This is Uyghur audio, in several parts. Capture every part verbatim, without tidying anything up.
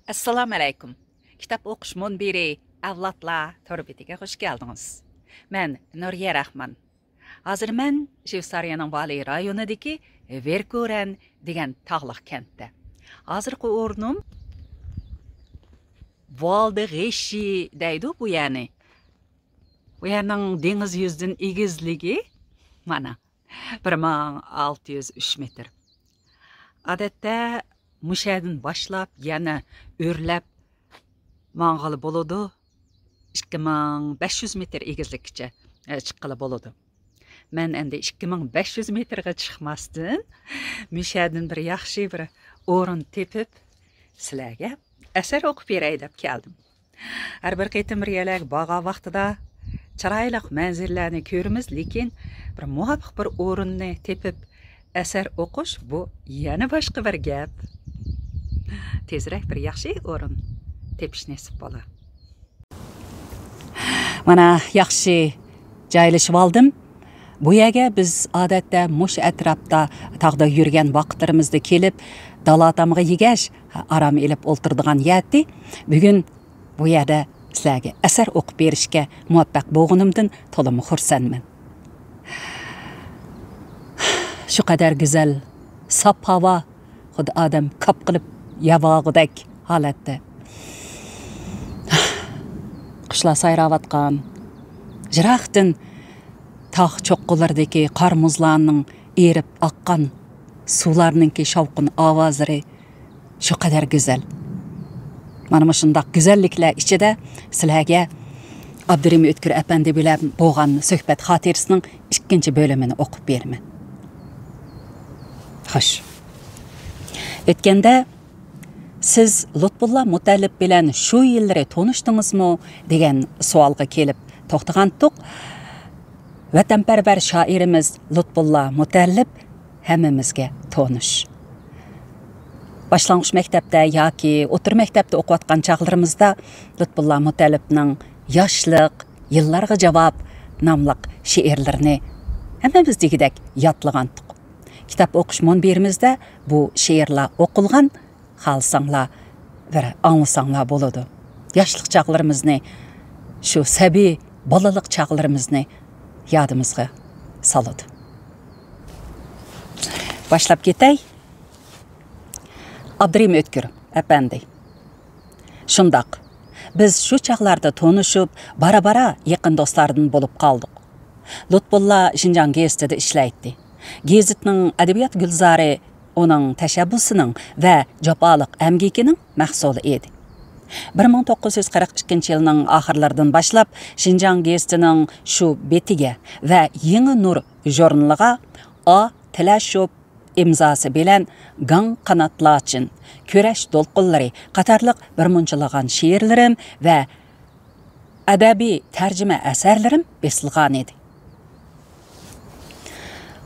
ئەسسالامۇئەلەيكۇم. كىتاب ئوقۇش مۇنبىرى ئەۋلادلار تور بېتىگە خۇش كەلدىڭىز. مەن نۇرىيە راخمان. ھازىر مەن شۋېتسارىيەنىڭ ۋالى رايونىدىكى ۋېركورەن دېگەن تاغلىق كەنتتە. ھازىرقى ئورنۇم ۋالدى غېشى دەيدۇ بۇ يەرنى. بۇ يەرنىڭ دېڭىز يۈزىدىن ئېگىزلىكى مانا بىر مىڭ ئالتە يۈز ئۈچ مېتىر. ئادەتتە مۇشۇ يەردىن باشلاپ يەنە ئۆرلەپ ماڭغىلى بولىدۇ. ئىككى مىڭ بەش يۈز مېتىر ئېگىزلىككىچە، ئە، چىققىلى بولىدۇ. مەن ئەمدى ئىككى مىڭ بەش يۈز مېتىرغا چىقماستىن، مۇشۇ يەردىن بىر ياخشى بىر ئورۇن تېپىپ، سىلەرگە ئەسەر ئوقۇپ بېرەي دەپ كەلدىم. ھەر بىر قېتىم بىر يەرلەرگە بارغان ۋاقتىدا چىرايلىق مەنزىرىلەرنى كۆرىمىز، لېكىن بىر مۇۋاپىق بىر ئورۇننى تېپىپ ئەسەر ئوقۇش، بۇ يەنە باشقا بىر گەپ. تېزرەك بىر ياخشى ئورۇن تېپىش نېسىپ بولا. مانا، ياخشى جايلىشىپ ئالدىم. بۇ يەرگە بىز ئادەتتە مۇشۇ ئەتراپتا تاغدا يۈرگەن ۋاقىتلىرىمىزدا كېلىپ، دالا تامغا يېگەچ، ئارام ئېلىپ ئولتۇرىدىغان يەتتى. بۈگۈن بۇ يەردە سىلەرگە ئەسەر ئوقۇپ بېرىشكە مۇۋەپپەق بولغىنىمدىن تولىمۇ خۇرسەنمەن. شۇ قەدەر گۈزەل، ساپ ھاۋا، خۇددى ئادەم كاپ قىلىپ يەۋالغۇدەك ھالەتتە. قۇشلار سايراۋاتقان، يىراقتىن تاغ چوققىلىرىدىكى قار مۇزلارنىڭ ئېرىپ ئاققان سۇلارنىڭكى شاۋقۇن ئاۋازلىرى شۇ قەدەر گۈزەل. مانا مۇشۇنداق گۈزەللىكلەر ئىچىدە سىلەرگە ئابدۇرېھىم ئۆتكۈر ئەپەندى بىلەن بولغان سۆھبەت خاتىرىسىنىڭ ئىككىنچى بۆلۈمىنى ئوقۇپ بېرىمەن. خوش. ئۆتكەندە، «سىز لۇتپۇللا مۇتەللىپ بىلەن شۇ يىللىرى تونۇشتىڭىزمۇ؟» دېگەن سوئالغا كېلىپ توختىغانتۇق. ۋەتەنپەرۋەر شائىرىمىز لۇتپۇللا مۇتەللىپ ھەممىمىزگە تونۇش. باشلانغۇچ مەكتەپتە ياكى ئوتتۇرا مەكتەپتە ئوقۇۋاتقان چاغلىرىمىزدا لۇتپۇللا مۇتەللىپنىڭ «ياشلىق»، «يىللارغا جاۋاب» ناملىق شېئىرلىرىنى ھەممىمىز دېگۈدەك يادلىغانتۇق. كىتاب ئوقۇش مۇنبىرىمىزدە بۇ شېئىرلار ئوقۇلغان، خالىساڭلار بىر ئاڭلىساڭلار بولىدۇ. ياشلىق چاغلىرىمىزنى، شۇ سەبىي بالىلىق چاغلىرىمىزنى يادىمىزغا سالىدۇ. باشلاپ كېتەي. ئابدۇرېھىم ئۆتكۈر ئەپەندى. شۇنداق. بىز شۇ چاغلاردا تونۇشۇپ، بارا-بارا يېقىن دوستلاردىن بولۇپ قالدۇق. لۇتپۇللا شىنجاڭ گېزىتىدە ئىشلەيتتى. گېزىتنىڭ ئەدەبىيات گۈلزارى ئۇنىڭ تەشەببۇسىنىڭ ۋە جاپالىق ئەمگىكىنىڭ مەھسۇلى ئىدى. بىر مىڭ توققۇز يۈز قىرىق ئىككىنچى يىلنىڭ ئاخىرلىرىدىن باشلاپ شىنجاڭ گېزىتىنىڭ شۇ بېتىگە ۋە يېڭى نۇر ژۇرنىلىغا ئا تىلەشوپ ئىمزاسى بىلەن گاڭ قانات لاچىن، كۈرەش دولقۇنلىرى قاتارلىق بىر مۇنچىلىغان شېئىرلىرىم ۋە ئەدەبىي تەرجىمە ئەسەرلىرىم بېسىلغانىدى.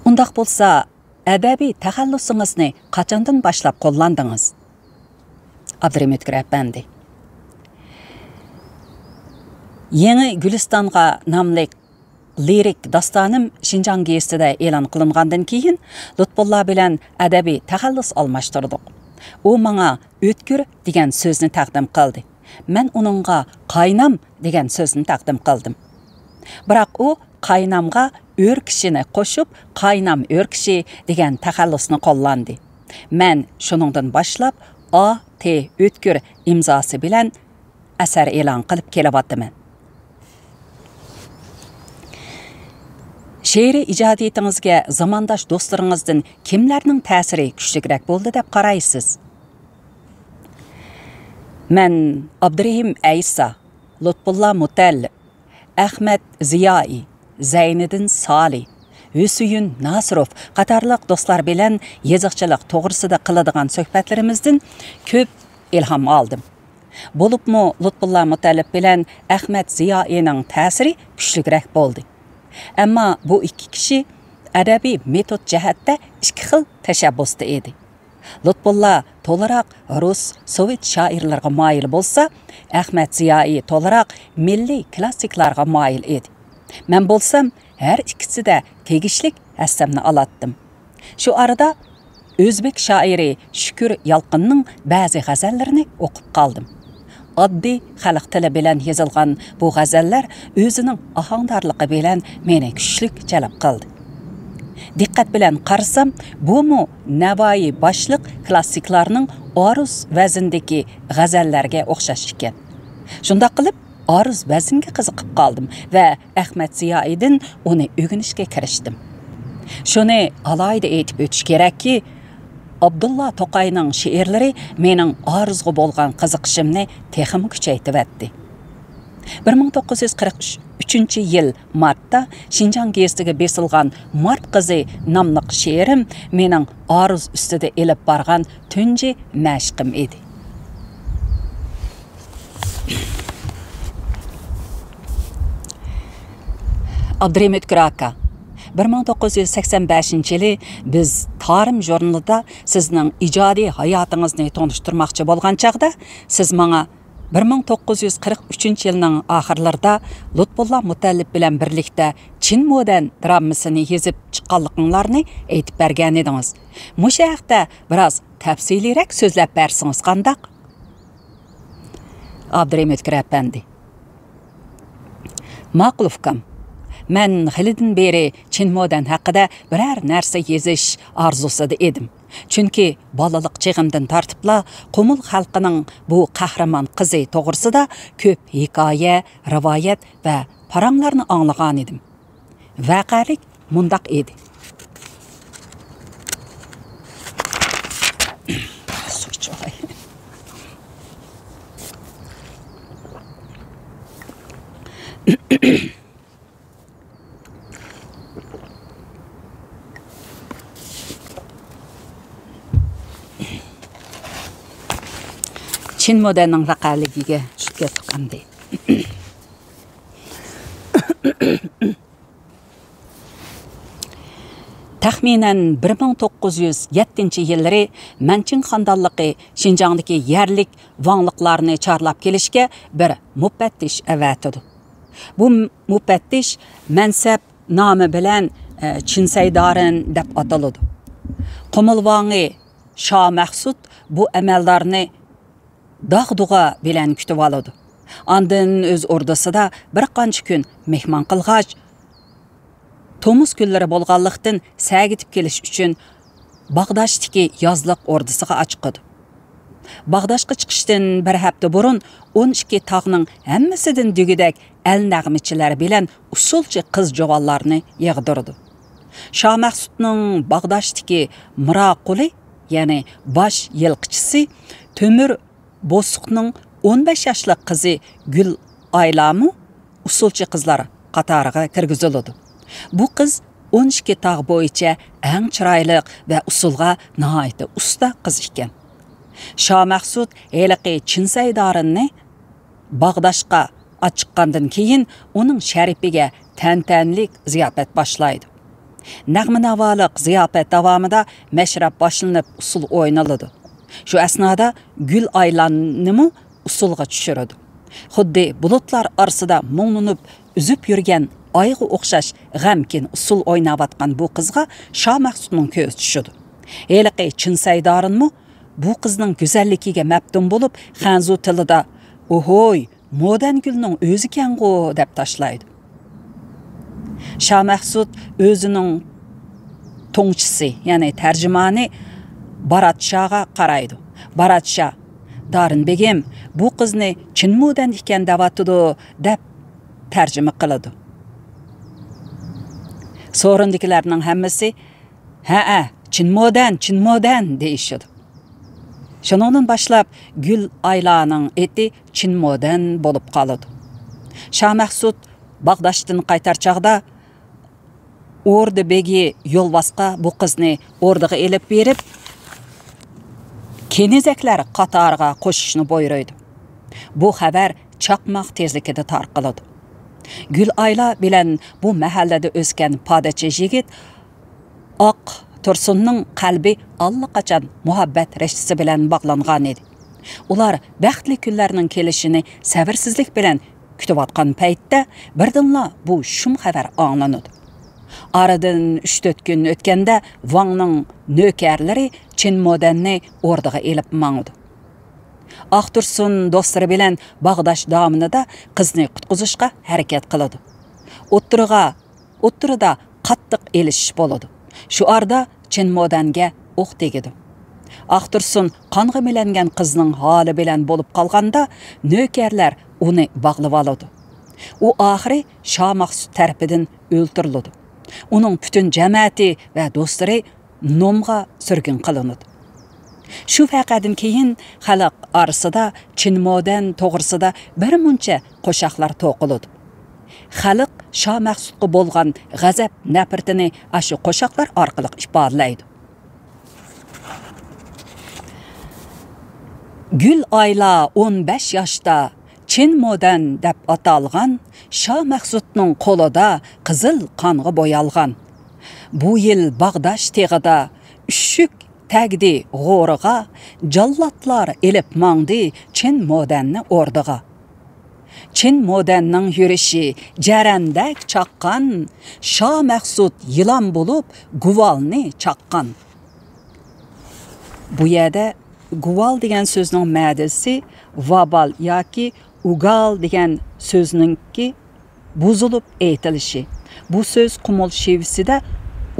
ئۇنداق بولسا، ئەدەبىي تەخەللۇسىڭىزنى قاچاندىن باشلاپ قوللاندىڭىز؟ ئابدۇرېھىم ئۆتكۈر ئەپەندى. يېڭى گۈلىستانغا ناملىق لىرىك داستانىم شىنجاڭ گېزىتىدە ئېلان قىلىنغاندىن كېيىن، لۇتپۇللا بىلەن ئەدەبىي تەخەللۇس ئالماشتۇردۇق. ئۇ ماڭا ئۆتكۈر دېگەن سۆزنى تەقدىم قىلدى. مەن ئۇنىڭغا قاينام دېگەن سۆزنى تەقدىم قىلدىم. بىراق ئۇ قاينامغا ئۆركىشىنى قوشۇپ، قاينام ئۆركىشى دېگەن تەخەللۇسنى قوللاندى. مەن شۇنىڭدىن باشلاپ ئا تى ئۆتكۈر ئىمزاسى بىلەن ئەسەر ئېلان قىلىپ كېلىۋاتىمەن. شېئىرىي ئىجادىيىتىڭىزگە زامانداش دوستلىرىڭىزدىن كىملەرنىڭ تەسىرى كۈچلۈكرەك بولدى دەپ قارايسىز؟ مەن ئابدۇرېھىم ئەيسا، لۇتپۇللا مۇتەللىپ، ئەخمەت زىيائىي، زەينىدىن سالى، ھۈسەيىن ناسىروف قاتارلىق دوستلار بىلەن يېزىقچىلىق توغرىسىدا قىلىدىغان سۆھبەتلىرىمىزدىن كۆپ ئىلھام ئالدىم. بولۇپمۇ لۇتپۇللا مۇتەللىپ بىلەن ئەخمەت زىيائىينىڭ تەسىرى كۈچلۈكرەك بولدى. ئەمما بۇ ئىككى كىشى ئەدەبىي مېتود جەھەتتە ئىككى خىل تەشەببۇستا ئىدى. لۇتپۇللا تولىراق رۇس، سوۋېت شائىرلىرىغا مايىل بولسا، ئەخمەت زىيائىي تولىراق مىللىي كلاسسىكلارغا مايىل ئىدى. مەن بولسام ھەر ئىككىسىدە تېگىشلىك ھەسسەمنى ئالاتتىم. شۇ ئارىدا ئۆزبېك شائىرى شۈكۈر يالقۇننىڭ بەزى غەزەللىرىنى ئوقۇپ قالدىم. ئاددىي خەلق تىلى بىلەن يېزىلغان بۇ غەزەللەر ئۆزىنىڭ ئاھاڭدارلىقى بىلەن مېنى كۈچلۈك جەلپ قىلدى. دىققەت بىلەن قارىسام، بۇمۇ نەۋائىي باشلىق كلاسسىكلارنىڭ ئارۇز ۋەزنىدىكى غەزەللەرگە ئوخشاش ئىكەن. شۇنداق قىلىپ، ئارۇز ۋەزنگە قىزىقىپ قالدىم ۋە ئەخمەت زىيائىدىن ئۇنى ئۆگىنىشكە كىرىشتىم. شۇنى ئالاھىدە ئېيتىپ ئۆتۈش كېرەككى، ئابدۇللا توقاينىڭ شېئىرلىرى مېنىڭ ئارۇزغا بولغان قىزىقىشىمنى تېخىمۇ كۈچەيتىۋەتتى. بىر مىڭ توققۇز يۈز قىرىق ئۈچىنچى يىل مارتتا شىنجاڭ گېزىتىگە بېسىلغان مارت قىزى ناملىق شېئىرىم مېنىڭ ئارۇز ئۈستىدە ئېلىپ بارغان تۇنجى مەشىقىم ئىدى. ئابدۇرېھىم ئۆتكۈر ئاكا، بىر مىڭ توققۇز يۈز سەكسەن بەشىنچى يىلى بىز تارىم ژۇرنىلىدا سىزنىڭ ئىجادىي ھاياتىڭىزنى تونۇشتۇرماقچى بولغان چاغدا، سىز ماڭا بىر مىڭ توققۇز يۈز قىرىق ئۈچىنچى يىلنىڭ ئاخىرلىرىدا لۇتپۇللا مۇتەللىپ بىلەن بىرلىكتە چىن مودەن درامىسىنى يېزىپ چىققانلىقىڭلارنى ئېيتىپ بەرگەنىدىڭىز. مۇشۇ ھەقتە بىراز تەپسىلىيرەك سۆزلەپ بەرسىڭىز قانداق؟ ئابدۇرېھىم ئۆتكۈر ئەپەندى. ماقۇل ئۇكام، مەن خېلىدىن بېرى چىن مودەن ھەققىدە بىرەر نەرسە يېزىش ئارزۇسىدا ئىدىم. چۈنكى بالىلىق چېغىمدىن تارتىپلا قۇمۇل خەلقىنىڭ بۇ قەھرىمان قىزى توغرىسىدا كۆپ ھېكايە، رىۋايەت ۋە پاراڭلارنى ئاڭلىغانىدىم. ۋەقەلىك مۇنداق ئىدى. سۇ ئىچىۋالاي. چىن مودەننىڭ ۋەقەلىكىگە چۈشۈپ كەتتۇق ئەمدى. تەخمىنەن بىر مىڭ توققۇز يۈز يەتتىنچى يىللىرى مەنچىڭ خاندانلىقى شىنجاڭدىكى يەرلىك ۋاڭلىقلارنى چارلاپ كېلىشكە بىر مۇپەتتىش ئەۋەتىدۇ. بۇ مۇپەتتىش مەنسەپ نامى بىلەن، ئە، چىن سەيدارىن دەپ ئاتىلىدۇ. قۇمۇل ۋاڭى شامەخسۇت بۇ ئەمەلدارنى داغدۇغا بىلەن كۈتۈۋالىدۇ. ئاندىن ئۆز ئوردىسىدا بىر قانچە كۈن مېھمان قىلغاچ، تومۇز كۈنلىرى بولغانلىقتىن، سەگىتىپ كېلىش ئۈچۈن باغداشتىكى يازلىق ئوردىسىغا ئاچىقىدۇ. باغداشقا چىقىشتىن بىر ھەپتە بۇرۇن ئون ئىككى تاغنىڭ ھەممىسىدىن دېگۈدەك ئەل نەغمىچىلەر بىلەن ئۇسسۇلچى قىز-جۇۋانلارنى يىغدۇرىدۇ. شامەخسۇتنىڭ باغداشتىكى مىرا قۇلى، يەنى باش يىلقىچىسى تۆمۈر بوسۇقنىڭ ئون بەش ياشلىق قىزى گۈل ئايلامۇ ئۇسسۇلچى قىزلار قاتارىغا كىرگۈزۈلىدۇ. بۇ قىز ئون ئىككى تاغ بويىچە ئەڭ چىرايلىق ۋە ئۇسسۇلغا ناھايىتى ئۇستا قىز ئىكەن. شامەخسۇت ھېلىقى چىن سەيدارىننى باغداشقا ئاچىققاندىن كېيىن، ئۇنىڭ شەرىپىگە تەنتەنىلىك زىياپەت باشلايدۇ. نەغمە-ناۋالىق زىياپەت داۋامىدا مەشرەپ باشلىنىپ، ئۇسسۇل ئوينىلىدۇ. شۇ ئەسنادا گۈل ئايلاننىمۇ ئۇسسۇلغا چۈشۈرىدۇ. خۇددى بۇلۇتلار ئارىسىدا مۇڭلىنىپ ئۈزۈپ يۈرگەن ئايغا ئوخشاش غەمكىن ئۇسسۇل ئويناۋاتقان بۇ قىزغا شامەخسۇتنىڭ كۆزى چۈشىدۇ. ھېلىقى چىن سەيدارىنمۇ بۇ قىزنىڭ گۈزەللىكىگە مەپتۇن بولۇپ، خەنزۇ تىلىدا «ئوھوي، مودەن گۈلنىڭ ئۆزىكەنغۇ» دەپ تاشلايدۇ. شامەخسۇت ئۆزىنىڭ تۇڭچىسى، يەنى تەرجىمانى باراتشاغا قارايدۇ. باراتشا، «دارىن بېگىم، بۇ قىزنى چىن مودەن ئىكەن دەۋاتىدۇ» دەپ تەرجىمە قىلىدۇ. سورۇندىكىلەرنىڭ ھەممىسى «ھەئە، چىن مودەن، چىن مودەن» دېيىشىدۇ. شۇنىڭدىن باشلاپ گۈل ئايلانىڭ ئېتى چىن مودەن بولۇپ قالىدۇ. شامەخسۇت باغداشتىن قايتار چاغدا ئوردا بېگى يولۋاسقا بۇ قىزنى ئوردىغا ئېلىپ بېرىپ، كېنىزەكلەر قاتارىغا قوشۇشنى بۇيرۇيدۇ. بۇ خەۋەر چاقماق تېزلىكىدە تارقىلىدۇ. گۈل ئايلا بىلەن بۇ مەھەللىدە ئۆسكەن پادىچى يىگىت ئاق تۇرسۇننىڭ قەلبى ئاللىقاچان مۇھەببەت رىشتىسى بىلەن باغلانغانىدى. ئۇلار بەختلىك كۈنلەرنىڭ كېلىشىنى سەۋرسىزلىك بىلەن كۈتۈۋاتقان پەيتتە، بىردىنلا بۇ شۇم خەۋەر ئاڭلىنىدۇ. ئارىدىن ئۈچ تۆت كۈن ئۆتكەندە ۋاڭنىڭ نۆكەرلىرى چىن مودەننى ئوردىغا ئېلىپ ماڭىدۇ. ئاقتۇرسۇن دوستلىرى بىلەن باغداش دامىنىدا قىزنى قۇتقۇزۇشقا ھەرىكەت قىلىدۇ. ئوتتۇرىغا، ئوتتۇرىدا قاتتىق ئېلىشىش بولىدۇ. شۇ ئارىدا چىن مودەنگە ئوق تېگىدۇ. ئاقتۇرسۇن قانغا مىلەنگەن قىزنىڭ ھالى بىلەن بولۇپ قالغاندا، نۆكەرلەر ئۇنى باغلىۋالىدۇ. ئۇ ئاخىرى شامەخسۇت تەرىپىدىن ئۆلتۈرۈلىدۇ. ئۇنىڭ پۈتۈن جەمەتى ۋە دوستلىرى نومغا سۈرگۈن قىلىنىدۇ. شۇ ۋەقەدىن كېيىن خەلق ئارىسىدا چىن مودەن توغرىسىدا بىر مۇنچە قوشاقلار توقۇلىدۇ. خەلق شامەخسۇتقا بولغان غەزەپ نەپرىتىنى ئاشۇ قوشاقلار ئارقىلىق ئىپادىلەيدۇ. گۈل ئايلا ئون بەش ياشتا چىن مودەن دەپ ئاتالغان، شامەخسۇتنىڭ قولىدا قىزىل قانغا بويالغان. بۇ يىل باغداش تېغىدا ئۈششۈك تەگدى غورىغا، جاللاتلار ئېلىپ ماڭدى چىن مودەننى ئوردىغا. چىن مودەننىڭ يۈرۈشى جەرەندەك چاققان، شامەخسۇت يىلان بولۇپ گۇۋالنى چاققان. بۇ يەردە گۇۋال دېگەن سۆزنىڭ مەنىسى ۋابال ياكى ئۇگال دېگەن سۆزنىڭكى بۇزۇلۇپ ئېيتىلىشى. بۇ سۆز قۇمۇل شېۋىسىدە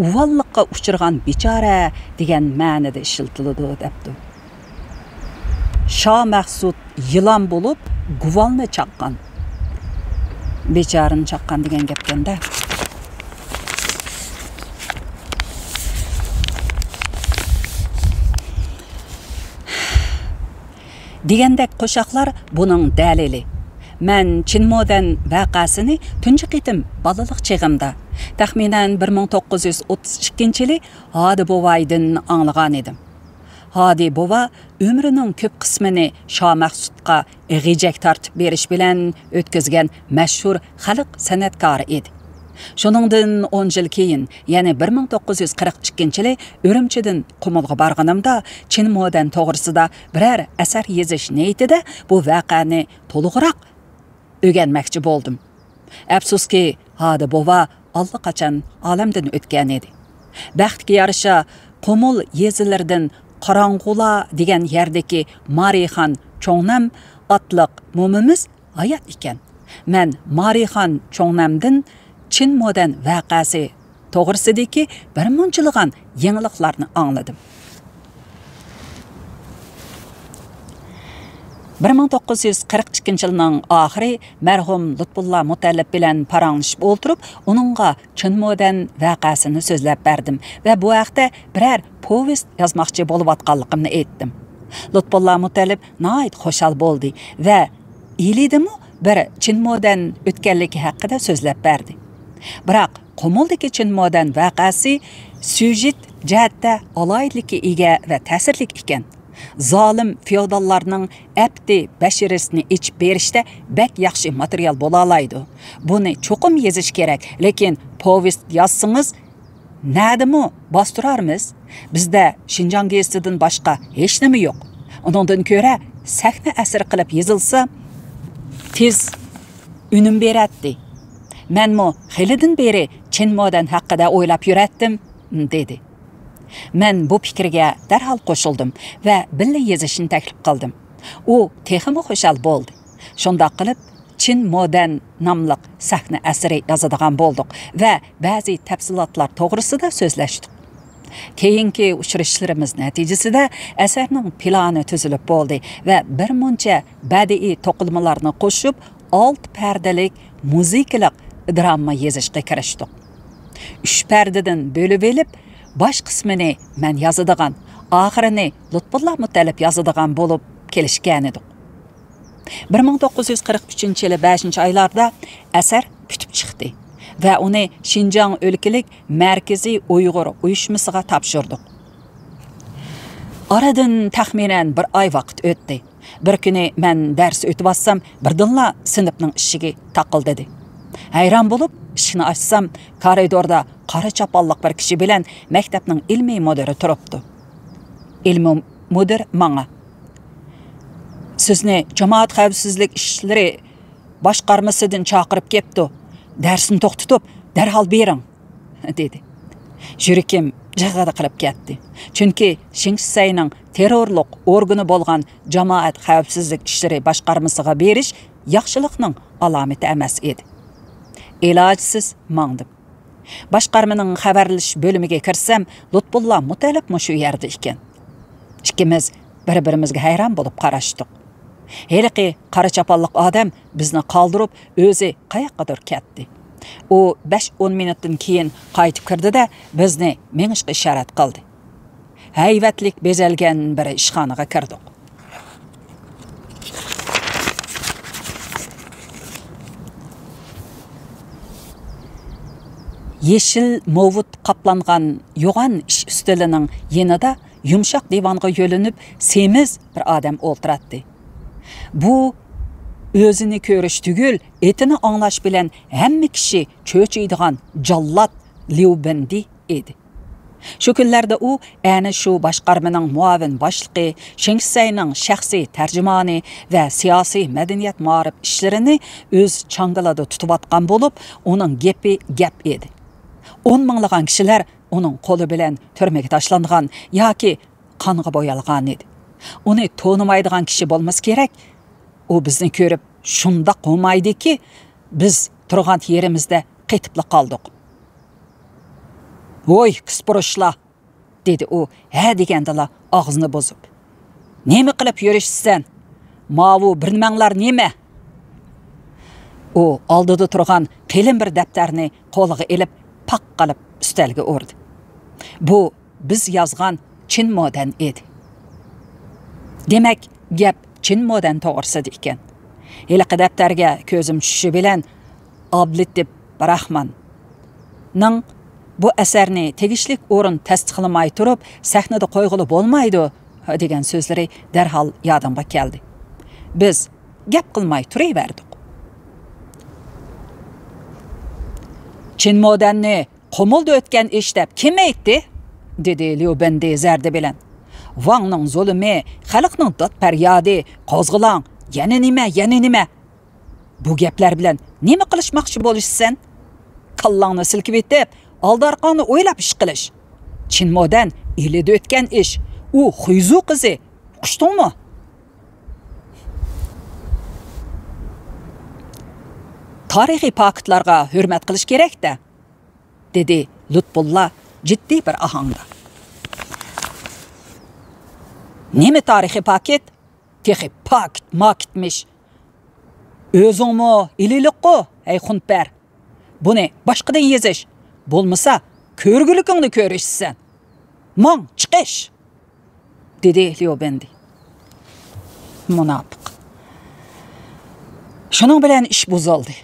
ئۇۋاللىققا ئۇچرىغان بىچارە دېگەن مەنىدە ئىشلىتىلىدۇ، دەپتۇ. شامەخسۇت يىلان بولۇپ گۇۋالنى چاققان. بىچارىنى چاققان دېگەن گەپكەندە. دېگەندەك قوشاقلار بۇنىڭ دەلىلى. مەن چىن مودەن ۋەقەسىنى تۇنجى قېتىم بالىلىق چېغىمدا، تەخمىنەن بىر مىڭ توققۇز يۈز ئوتتۇز ئىككىنچى يىلى ھادى بوۋايدىن ئاڭلىغان ئىدىم. ھادى بوۋا ئۆمرىنىڭ كۆپ قىسمىنى شامەخسۇتقا غېجەك تارتىپ بېرىش بىلەن ئۆتكۈزگەن مەشھۇر خەلق سەنئەتكارى ئىدى. شۇنىڭدىن ئون يىل كېيىن، يەنى بىر مىڭ توققۇز يۈز قىرىق ئىككىنچى يىلى ئۈرۈمچىدىن قۇمۇلغا بارغىنىمدا، چىن مودەن توغرىسىدا بىرەر ئەسەر يېزىش نىيىتىدە بۇ ۋەقەنى تولۇقراق ئۆگەنمەكچى بولدۇم. ئەپسۇسكى، ھادى بوۋا ئاللىقاچان ئالەمدىن ئۆتكەن ئىدى. بەختكە يارىشا، قۇمۇل يېزىلىرىدىن قاراڭغۇلا دېگەن يەردىكى مارىخان چوڭنەم ئاتلىق مومىمىز ھايات ئىكەن. مەن مارىخان چوڭنەمدىن چىن مودەن ۋەقەسى توغرىسىدىكى بىر مۇنچىلىغان يېڭىلىقلارنى ئاڭلىدىم. بىر مىڭ توققۇز يۈز قىرىق ئىككىنچى يىلنىڭ ئاخىرى مەرھۇم لۇتپۇللا مۇتەللىپ بىلەن پاراڭلىشىپ ئولتۇرۇپ، ئۇنىڭغا چىن مودەن ۋەقەسىنى سۆزلەپ بەردىم ۋە بۇ ھەقتە بىرەر پوۋېست يازماقچى بولۇۋاتقانلىقىمنى ئېيتتىم. لۇتپۇللا مۇتەللىپ ناھايىتى خۇشال بولدى ۋە ئىلىدىمۇ بىر چىن مودەن ئۆتكەنلىكى ھەققىدە سۆزلەپ بەردى. بىراق، قۇمۇلدىكى چىن مودەن ۋەقەسى سيۇژېت جەھەتتە ئالاھىدىلىككە ئىگە ۋە تەسىرلىك ئىكەن. زالىم فېئوداللارنىڭ ئەپتى بەشىرىسىنى ئېچىپ بېرىشتە بەك ياخشى ماتېرىيال بولالايدۇ. بۇنى چوقۇم يېزىش كېرەك، لېكىن پوۋېست يازسىڭىز، نەدىمۇ باستۇرارمىز؟ بىزدە شىنجاڭ گېزىتىدىن باشقا ھېچنېمە يوق. ئۇنىڭدىن كۆرە سەھنە ئەسىرى قىلىپ يېزىلسا، تېز ئۈنۈم بېرەتتى. مەنمۇ خېلىدىن بېرى چىن مودەن ھەققىدە ئويلاپ يۈرەتتىم، دېدى. مەن بۇ پىكىرگە دەرھال قوشۇلدۇم ۋە بىللە يېزىشنى تەكلىپ قىلدىم. ئۇ تېخىمۇ خۇشال بولدى. شۇنداق قىلىپ، چىن مودەن ناملىق سەھنە ئەسىرى يازىدىغان بولدۇق ۋە بەزى تەپسىلاتلار توغرىسىدا سۆزلەشتۇق. كېيىنكى ئۇچرىشىشلىرىمىز نەتىجىسىدە ئەسەرنىڭ پىلانى تۈزۈلۈپ بولدى ۋە بىر مۇنچە بەدىئىي توقۇلمىلارنى قوشۇپ، ئالتە پەردىلىك مۇزىكىلىق دراما يېزىشقا كىرىشتۇق. ئۈچ پەردىدىن بۆلۈۋېلىپ، باش قىسمىنى مەن يازىدىغان، ئاخىرىنى لۇتپۇللا مۇتەللىپ يازىدىغان بولۇپ كېلىشكەنىدۇق. بىر مىڭ توققۇز يۈز قىرىق ئۈچىنچى يىلى بەشىنچى ئايلاردا ئەسەر پۈتۈپ چىقتى ۋە ئۇنى شىنجاڭ ئۆلكىلىك مەركىزىي ئۇيغۇر ئۇيۇشمىسىغا تاپشۇردۇق. ئارىدىن تەخمىنەن بىر ئاي ۋاقىت ئۆتتى. بىر كۈنى مەن دەرس ئۆتۈۋاتسام، بىردىنلا سىنىپنىڭ ئىشىكى تاقىلدىدى. ھەيران بولۇپ، ئىشىكنى ئاچسام، كارىدوردا قارا چاپانلىق بىر كىشى بىلەن مەكتەپنىڭ ئىلمىي مۇدىرى تۇرۇپتۇ. ئىلمىي مۇدىر ماڭا، «سىزنى جامائەت خەۋپسىزلىك ئىشلىرى باشقارمىسىدىن چاقىرىپ كەپتۇ. دەرسنى توختىتىپ، دەرھال بېرىڭ.» دېدى. يۈرىكىم جىغغىدە قىلىپ كەتتى. چۈنكى شېڭ شىسەينىڭ تېررورلۇق ئورگىنى بولغان جامائەت خەۋپسىزلىك ئىشلىرى باشقارمىسىغا بېرىش ياخشىلىقنىڭ ئالامىتى ئەمەس ئىدى. ئىلاجسىز ماڭدىم. باشقارمىنىڭ خەۋەرلىشىش بۆلۈمىگە كىرسەم، لۇتپۇللا مۇتەللىپمۇ شۇ يەردە ئىكەن. ئىككىمىز بىر-بىرىمىزگە ھەيران بولۇپ قاراشتۇق. ھېلىقى قارا چاپانلىق ئادەم بىزنى قالدۇرۇپ، ئۆزى قاياققىدۇر كەتتى. ئۇ بەش-ئون مىنۇتتىن كېيىن قايتىپ كىردى-دە، بىزنى مېڭىشقا ئىشارەت قىلدى. ھەيۋەتلىك بېزەلگەن بىر ئىشخانىغا كىردۇق. يېشىل موۋۇت قاپلانغان يوغان ئىش ئۈستىلىنىڭ يېنىدا يۇمشاق دىۋانغا يۆلىنىپ سېمىز بىر ئادەم ئولتۇراتتى. بۇ ئۆزىنى كۆرۈش تۈگۈل، ئېتىنى ئاڭلاش بىلەن ھەممە كىشى چۆچۈيدىغان جاللات ليۇ بېندى ئىدى. شۇ كۈنلەردە ئۇ ئەنە شۇ باشقارمىنىڭ مۇئاۋىن باشلىقى، شېڭ شىسەينىڭ شەخسىي تەرجىمانى ۋە سىياسىي، مەدەنىيەت، مائارىپ ئىشلىرىنى ئۆز چاڭگىلىدا تۇتۇۋاتقان بولۇپ، ئۇنىڭ گېپى گەپ ئىدى. ئون مىڭلىغان كىشىلەر ئۇنىڭ قولى بىلەن تۈرمىگە تاشلانغان ياكى قانغا بويالغان ئىدى. ئۇنى تونۇمايدىغان كىشى بولمىسا كېرەك. ئۇ بىزنى كۆرۈپ شۇنداق ھومايدىكى، بىز تۇرغان يېرىمىزدە قېتىپلا قالدۇق. «ۋوي، كىسپۇرۇشلار!» دېدى ئۇ ھە دېگەندىلا ئاغزىنى بۇزۇپ. «نېمە قىلىپ يۈرۈشىسەن؟ ماۋۇ بىر نېمەڭلار نېمە؟» ئۇ ئالدىدا تۇرغان قېلىن بىر دەپتەرنى قولىغا ئېلىپ، پاق قىلىپ ئۈستەلگە ئۇردى. بۇ بىز يازغان چىن مودەن ئىدى. دېمەك، گەپ چىن مودەن توغرىسىدا ئىكەن. ھېلىقى دەپتەرگە كۆزۈم چۈشۈشى بىلەن، ئابلىتىپ راخماننىڭ «بۇ ئەسەرنى تېگىشلىك ئورۇن تەستىقلىماي تۇرۇپ، سەھنىدە قويغىلى بولمايدۇ» دېگەن سۆزلىرى دەرھال يادىمغا كەلدى. بىز گەپ قىلماي تۇرۇۋەردۇق. «چىن مودەننى قۇمۇلدا ئۆتكەن ئىش دەپ كىم ئېيتتى؟» دېدى ليۇ بېندى زەردە بىلەن. «ۋاڭنىڭ زۇلۇمى، خەلقنىڭ داد پەريادى، قوزغىلاڭ، يەنە نېمە، يەنە نېمە؟ بۇ گەپلەر بىلەن نېمە قىلىشماقچى بولۇشىسەن؟ كاللاڭنى سىلكىۋېتىپ، ئالدى ئارقاڭنى ئويلاپ ئىش قىلىش. چىن مودەن ئىلىدە ئۆتكەن ئىش، ئۇ خۇيزۇ قىزى، ئۇقۇشتۇڭمۇ؟ تارىخىي پاكىتلارغا ھۆرمەت قىلىش كېرەك-دە»، دېدى لۇتپۇللا جىددىي بىر ئاھاڭدا. «نېمە تارىخىي پاكىت؟ تېخى پاكىت ماكىتمىش. ئۆزۈڭمۇ ئىلىلىققۇ، ھەي خۇنپەر. بۇنى باشقىدىن يېزىش، بولمىسا كۆرگۈلۈكۈڭنى كۆرۈشىسەن. ماڭ، چىقىش!» دېدى ليۇ بېندى. مۇناپىق. شۇنىڭ بىلەن ئىش بۇزۇلدى.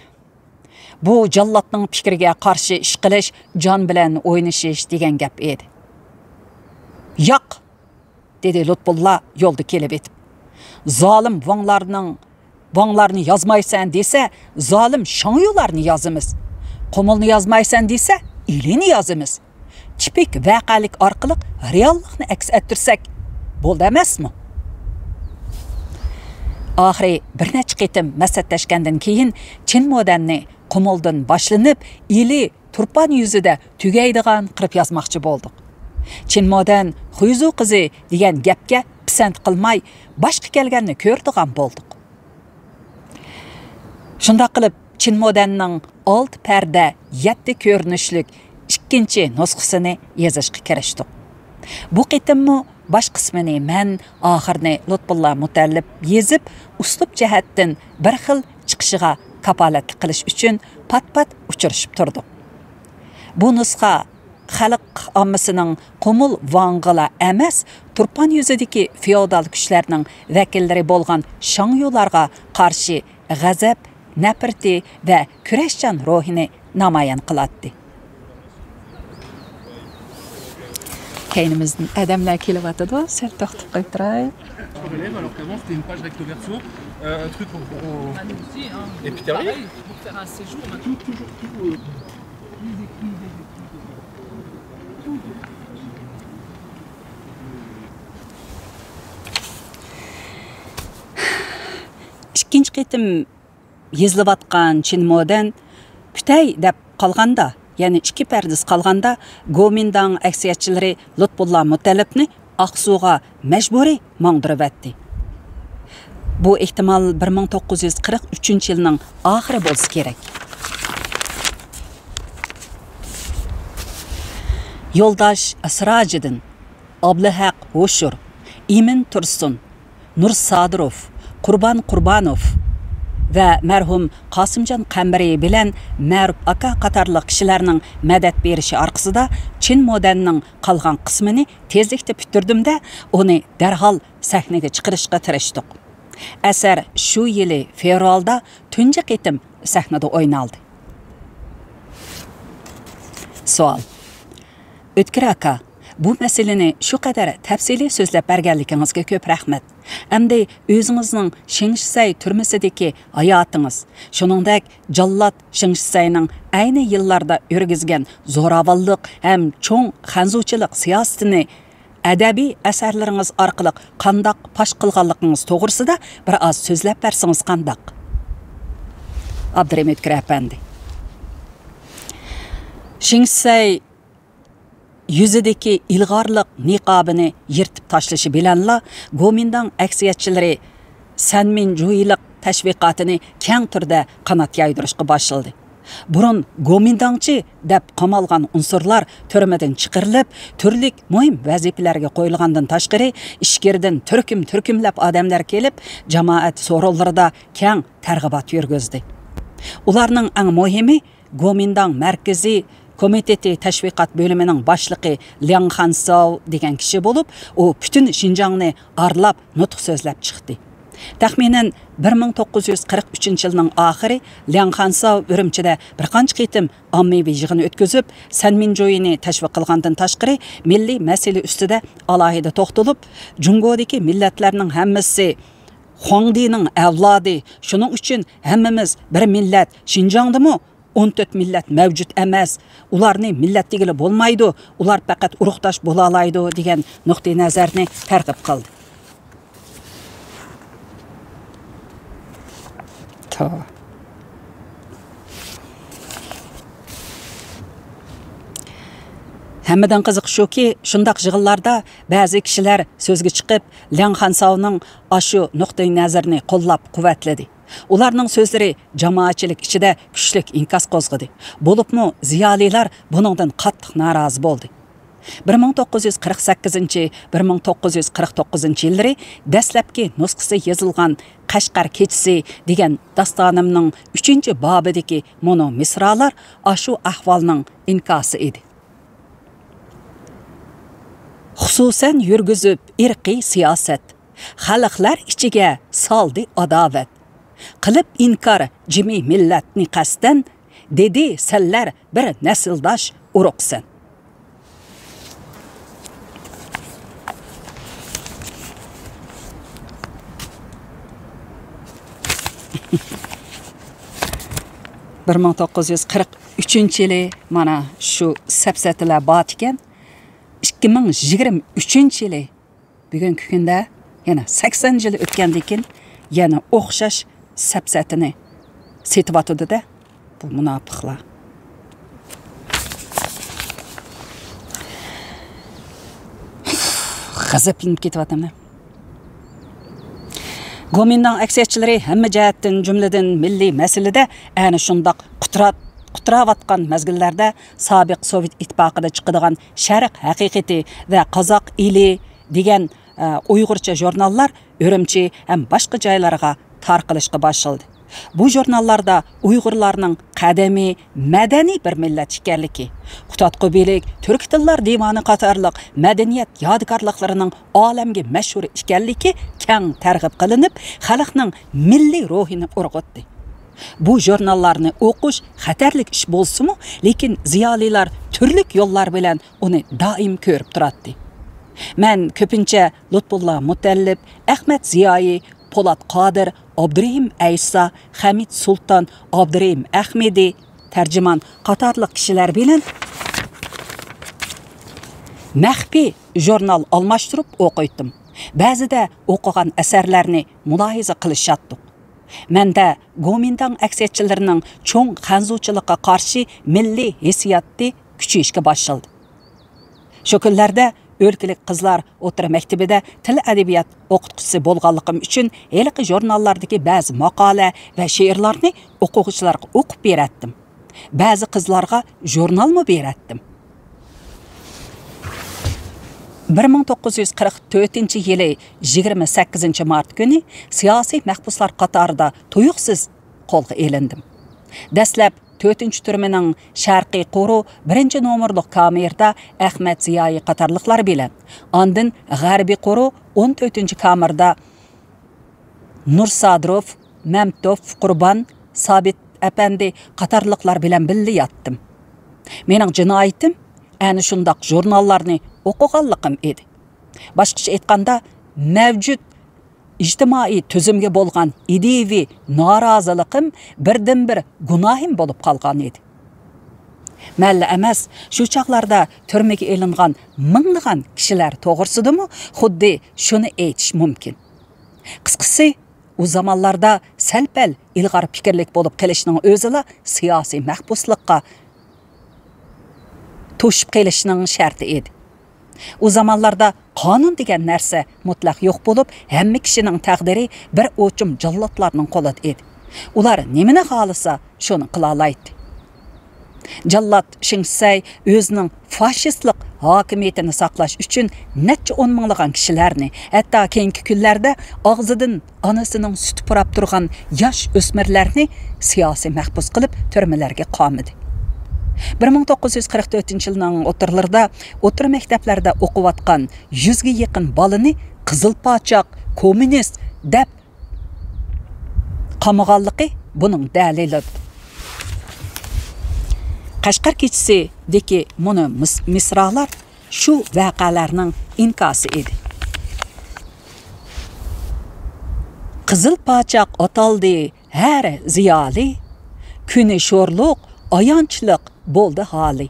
بۇ جاللاتنىڭ پىكرىگە قارشى ئىش قىلىش جان بىلەن ئوينىشىش دېگەن گەپ ئىدى. «ياق!» دېدى لۇتپۇللا يولدا كېلىۋېتىپ. «زالىم ۋاڭلارنىڭ، ۋاڭلارنى يازمايسەن دېسە، زالىم شاڭيۇلارنى يازىمىز. قۇمۇلنى يازمايسەن دېسە، ئىلىنى يازىمىز. تىپىك ۋەقەلىك ئارقىلىق رېئاللىقنى ئەكس ئەتتۈرسەك بولدى ئەمەسمۇ؟» ئاخىرى بىر نەچچە قېتىم مەسلىھەتلەشكەندىن كېيىن، چىن مودەننى قۇمۇلدىن باشلىنىپ، ئىلى تۇرپان يۈزىدە تۈگەيدىغان قىلىپ يازماقچى بولدۇق. چىن مودەن خۇيزۇ قىزى دېگەن گەپكە پىسەنت قىلماي، باشقا كەلگەننى كۆرىدىغان بولدۇق. شۇنداق قىلىپ، چىن مودەننىڭ ئالتە پەردە، يەتتە كۆرۈنۈشلۈك ئىككىنچى نۇسخىسىنى يېزىشقا كىرىشتۇق. بۇ قېتىممۇ باش قىسمىنى مەن، ئاخىرىنى لۇتپۇللا مۇتەللىپ يېزىپ، ئۇسلۇب جەھەتتىن بىر خىل چىقىشىغا كاپالەتلىك قىلىش ئۈچۈن پات-پات ئۇچرىشىپ تۇردۇق. بۇ نۇسخا خەلق ئاممىسىنىڭ قۇمۇل ۋاڭغىلا ئەمەس، تۇرپان يۈزىدىكى فېئودال كۈچلەرنىڭ ۋەكىللىرى بولغان شاڭيۇلارغا قارشى غەزەپ، نەپرىتى ۋە كۈرەشچان روھىنى نامايان قىلاتتى. كەينىمىزدىن ئادەملەر كېلىۋاتىدۇ، سەل توختاپ قويۇپ تۇراي. Alors qu'avant, c'était une page recto verso, euh, un truc au, au, et puis t'arrives. ئىككىنچى قېتىم يېزىلىۋاتقان چىن مودەن پۈتەي دەپ قالغاندا، يەنە ئىككى پەردىسى قالغاندا، گومىنداڭ ئەكسىيەتچىلىرى لۇتپۇللا مۇتەللىپنى ئاقسۇغا مەجبۇرىي ماڭدۇرۇۋەتتى. بۇ ئېھتىمال بىر مىڭ توققۇز يۈز قىرىق ئۈچىنچى يىلنىڭ ئاخىرى بولسا كېرەك. يولداش سىراجىدىن، ئابلىھەق ھوشۇر، ئىمىن تۇرسۇن، نۇر سادىروف، قۇربان قۇربانوف ۋە مەرھۇم قاسىمجان قەمبىرى بىلەن مەرۇپ ئاكا قاتارلىق كىشىلەرنىڭ مەدەت بېرىشى ئارقىسىدا چىن مودەننىڭ قالغان قىسمىنى تېزلىكتە پۈتتۈردۈم-دە، ئۇنى دەرھال سەھنىگە چىقىرىشقا تىرىشتۇق. ئەسەر شۇ يىلى فېۋرالدا تۇنجى قېتىم سەھنىدە ئوينالدى. سوئال. ئۆتكۈر ئاكا، بۇ مەسىلىنى شۇ قەدەر تەپسىلىي سۆزلەپ بەرگەنلىكىڭىزگە كۆپ رەھمەت. ئەمدى ئۆزىڭىزنىڭ شېڭشىسەي تۈرمىسىدىكى ھاياتىڭىز، شۇنىڭدەك جاللات شېڭشىسەينىڭ ئەينى يىللاردا يۈرگۈزگەن زوراۋانلىق ھەم چوڭ خەنزۇچىلىق سىياسىتىنى ئەدەبىي ئەسەرلىرىڭىز ئارقىلىق قانداق پاش قىلغانلىقىڭىز توغرىسىدا بىر ئاز سۆزلەپ بەرسىڭىز قانداق؟ ئابدۇرېھىم ئۆتكۈر ئەپەندى. شېڭشىسەي يۈزىدىكى ئىلغارلىق نىقابىنى يىرتىپ تاشلىشى بىلەنلا، گومىنداڭ ئەكسىيەتچىلىرى سەنمىنجۇيلىق تەشۋىقاتىنى كەڭ تۈردە قانات يايدۇرۇشقا باشلىدى. بۇرۇن گومىنداڭچى دەپ قامالغان ئۇنسۇرلار تۈرمىدىن چىقىرىلىپ، تۈرلۈك مۇھىم ۋەزىپىلەرگە قويۇلغاندىن تاشقىرى، ئىچكىرىدىن تۈركۈم-تۈركۈملەپ ئادەملەر كېلىپ، جامائەت سورۇنلىرىدا كەڭ تەرغىبات يۈرگۈزدى. ئۇلارنىڭ ئەڭ مۇھىمى گومىنداڭ مەركىزىي كومىتېتى تەشۋىقات بۆلۈمىنىڭ باشلىقى لياڭ خانساۋ دېگەن كىشى بولۇپ، ئۇ پۈتۈن شىنجاڭنى ئارىلاپ نۇتۇق سۆزلەپ چىقتى. تەخمىنەن بىر مىڭ توققۇز يۈز قىرىق ئۈچىنچى يىلنىڭ ئاخىرى لياڭ خانساۋ ئۈرۈمچىدە بىر قانچە قېتىم ئاممىۋى يىغىن ئۆتكۈزۈپ، سەنمىنجۇينى تەشۋىق قىلغاندىن تاشقىرى، مىللىي مەسىلە ئۈستىدە ئالاھىدە توختىلىپ، جۇڭگودىكى مىللەتلەرنىڭ ھەممىسى خۇاڭدىنىڭ ئەۋلادى، شۇنىڭ ئۈچۈن ھەممىمىز بىر مىللەت، شىنجاڭدىمۇ ئون تۆت مىللەت مەۋجۇت ئەمەس، ئۇلارنى مىللەت دېگىلى بولمايدۇ، ئۇلار پەقەت ئۇرۇقداش بولالايدۇ، دېگەن نۇقتىئىنەزەرنى تەرغىب قىلدى. تو. ھەممىدىن قىزىقى شۇكى، شۇنداق يىغىنلاردا بەزى كىشىلەر سۆزگە چىقىپ، لياڭ خانساۋنىڭ ئاشۇ نۇقتىئىنەزىرىنى قوللاپ قۇۋۋەتلىدى. ئۇلارنىڭ سۆزلىرى جامائەتچىلىك ئىچىدە كۈچلۈك ئىنكاس قوزغىدى. بولۇپمۇ زىيالىيلار بۇنىڭدىن قاتتىق نارازى بولدى. بىر مىڭ توققۇز يۈز قىرىق سەككىزىنچى، بىر مىڭ توققۇز يۈز قىرىق توققۇزىنچى يىللىرى دەسلەپكى نۇسخىسى يېزىلغان قەشقەر كېچىسى دېگەن داستانىمنىڭ ئۈچىنچى بابىدىكى مۇنۇ مىسرالار ئاشۇ ئەھۋالنىڭ ئىنكاسى ئىدى. خۇسۇسەن يۈرگۈزۈپ ئىرقىي سىياسەت، خەلقلەر ئىچىگە سالدى ئاداۋەت. قىلىپ ئىنكار جىمى مىللەتنى قەستەن، دېدى سەنلەر بىر نەسىلداش ئۇرۇقسەن. بىر مىڭ توققۇز يۈز قىرىق ئۈچىنچى يىلى مانا شۇ سەپسەتىلەر بارتىكەن. ئىككى مىڭ يىگىرمە ئۈچىنچى يىلى، بۈگۈنكى كۈندە يەنە سەكسەن يىل ئۆتكەندىن كېيىن يەنە ئوخشاش سەپسەتىنى سېتىۋاتىدۇ-دە، بۇ مۇناپىقلار. غەزەپلىنىپ كېتىۋاتىمەن. گومىنداڭ ئەكسىيەتچىلىرى ھەممە جەھەتتىن، جۈملىدىن مىللىي مەسىلىدە ئەنە شۇنداق قۇترا-، قۇتراۋاتقان مەزگىللەردە سابىق سوۋېت ئىتتىپاقىدا چىقىدىغان شەرق ھەقىقىتى ۋە قازاق ئېلى دېگەن، ئە، ئۇيغۇرچە ژۇرناللار ئۈرۈمچى ھەم باشقا جايلارغا تارقىلىشقا باشلىدى. بۇ ژۇرناللاردا ئۇيغۇرلارنىڭ قەدىمىي مەدەنىي بىر مىللەت ئىكەنلىكى، قۇتادغۇ بىلىك، تۈركىي تىللار دىۋانى قاتارلىق مەدەنىيەت يادىكارلىقلىرىنىڭ ئالەمگە مەشھۇر ئىكەنلىكى كەڭ تەرغىب قىلىنىپ، خەلقنىڭ مىللىي روھىنى ئۇرغۇتتى. بۇ ژۇرناللارنى ئوقۇش خەتەرلىك ئىش بولسىمۇ، لېكىن زىيالىيلار تۈرلۈك يوللار بىلەن ئۇنى دائىم كۆرۈپ تۇراتتى. مەن كۆپىنچە لۇتپۇللا مۇتەللىپ، ئەخمەت زىيائىي، پولات قادىر، ئابدۇرېھىم ئەيسا، خەمىت سۇلتان، ئابدۇرېھىم ئەخمىدى، تەرجىمان قاتارلىق كىشىلەر بىلەن مەخپىي ژۇرنال ئالماشتۇرۇپ ئوقۇيتتۇم. بەزىدە ئوقۇغان ئەسەرلەرنى مۇلاھىزە قىلىشاتتۇق. مەندە گومىنداڭ ئەكسىيەتچىلىرىنىڭ چوڭ خەنزۇچىلىققا قارشى مىللىي ھېسسىياتى كۈچىيىشكە باشلىدى. شۇ كۈنلەردە ئۆلكىلىك قىزلار ئوتتۇرا مەكتىپىدە تىل ئەدەبىيات ئوقۇتقۇچىسى بولغانلىقىم ئۈچۈن، ھېلىقى ژۇرناللاردىكى بەزى ماقالە ۋە شېئىرلارنى ئوقۇغۇچىلارغا ئوقۇپ بېرەتتىم. بەزى قىزلارغا ژۇرنالمۇ بېرەتتىم. بىر مىڭ توققۇز يۈز قىرىق تۆتىنچى يىلى يىگىرمە سەككىزىنچى مارت كۈنى سىياسىي مەھبۇسلار قاتارىدا تۇيۇقسىز قولغا ئېلىندىم. دەسلەپ تۆتىنچى تۈرمىنىڭ شەرقىي قورۇ بىرىنچى نومۇرلۇق كامېردا ئەخمەت زىيائىي قاتارلىقلار بىلەن، ئاندىن غەربىي قورۇ ئون تۆتىنچى كامېردا نۇرسادىروف، مەمتوف، قۇربان، سابىت ئەپەندى قاتارلىقلار بىلەن بىللە ياتتىم. مېنىڭ جىنايىتىم ئەنە شۇنداق ژۇرناللارنى ئوقۇغانلىقىم ئىدى. باشقىچە ئېيتقاندا، مەۋجۇت ئىجتىمائىي تۈزۈمگە بولغان ئىدىيىۋى نارازىلىقىم بىردىنبىر گۇناھىم بولۇپ قالغان ئىدى. مەنلا ئەمەس، شۇ چاغلاردا تۈرمىگە ئېلىنغان مىڭلىغان كىشىلەر توغرىسىدىمۇ خۇددى شۇنى ئېيتىش مۇمكىن. قىسقىسى، ئۇ زامانلاردا سەل-پەل ئىلغار پىكىرلىك بولۇپ قېلىشنىڭ ئۆزىلا سىياسىي مەھبۇسلۇققا توشۇپ قېلىشنىڭ شەرتى ئىدى. ئۇ زامانلاردا قانۇن دېگەن نەرسە مۇتلەق يوق بولۇپ، ھەممە كىشىنىڭ تەقدىرى بىر ئوچۇم جاللاتلارنىڭ قولىدا ئىدى. ئۇلار نېمىنى خالىسا، شۇنى قىلالايتتى. جاللات شېڭ شىسەي ئۆزىنىڭ فاشىستلىق ھاكىمىيىتىنى ساقلاش ئۈچۈن نەچچە ئون مىڭلىغان كىشىلەرنى، ھەتتا كېيىنكى كۈنلەردە ئاغزىدىن ئانىسىنىڭ سۈتى پۇراپ تۇرغان ياش ئۆسمۈرلەرنى سىياسىي مەھبۇس قىلىپ، تۈرمىلەرگە قامىدى. بىر مىڭ توققۇز يۈز قىرىق تۆتىنچى يىلنىڭ ئوتتۇرىلىرىدا ئوتتۇرا مەكتەپلەردە ئوقۇۋاتقان يۈزگە يېقىن بالىنى قىزىل پاچاق، كوممۇنىست دەپ قامىغانلىقى بۇنىڭ دەلىلىدۇر. قەشقەر كېچىسىدىكى مۇنۇ مىس-، مىسرالار شۇ ۋەقەلەرنىڭ ئىنكاسى ئىدى. قىزىل پاچاق ئاتالدى ھەر زىيالىي، كۈنى شورلۇق، ئايانچلىق بولدى ھالى.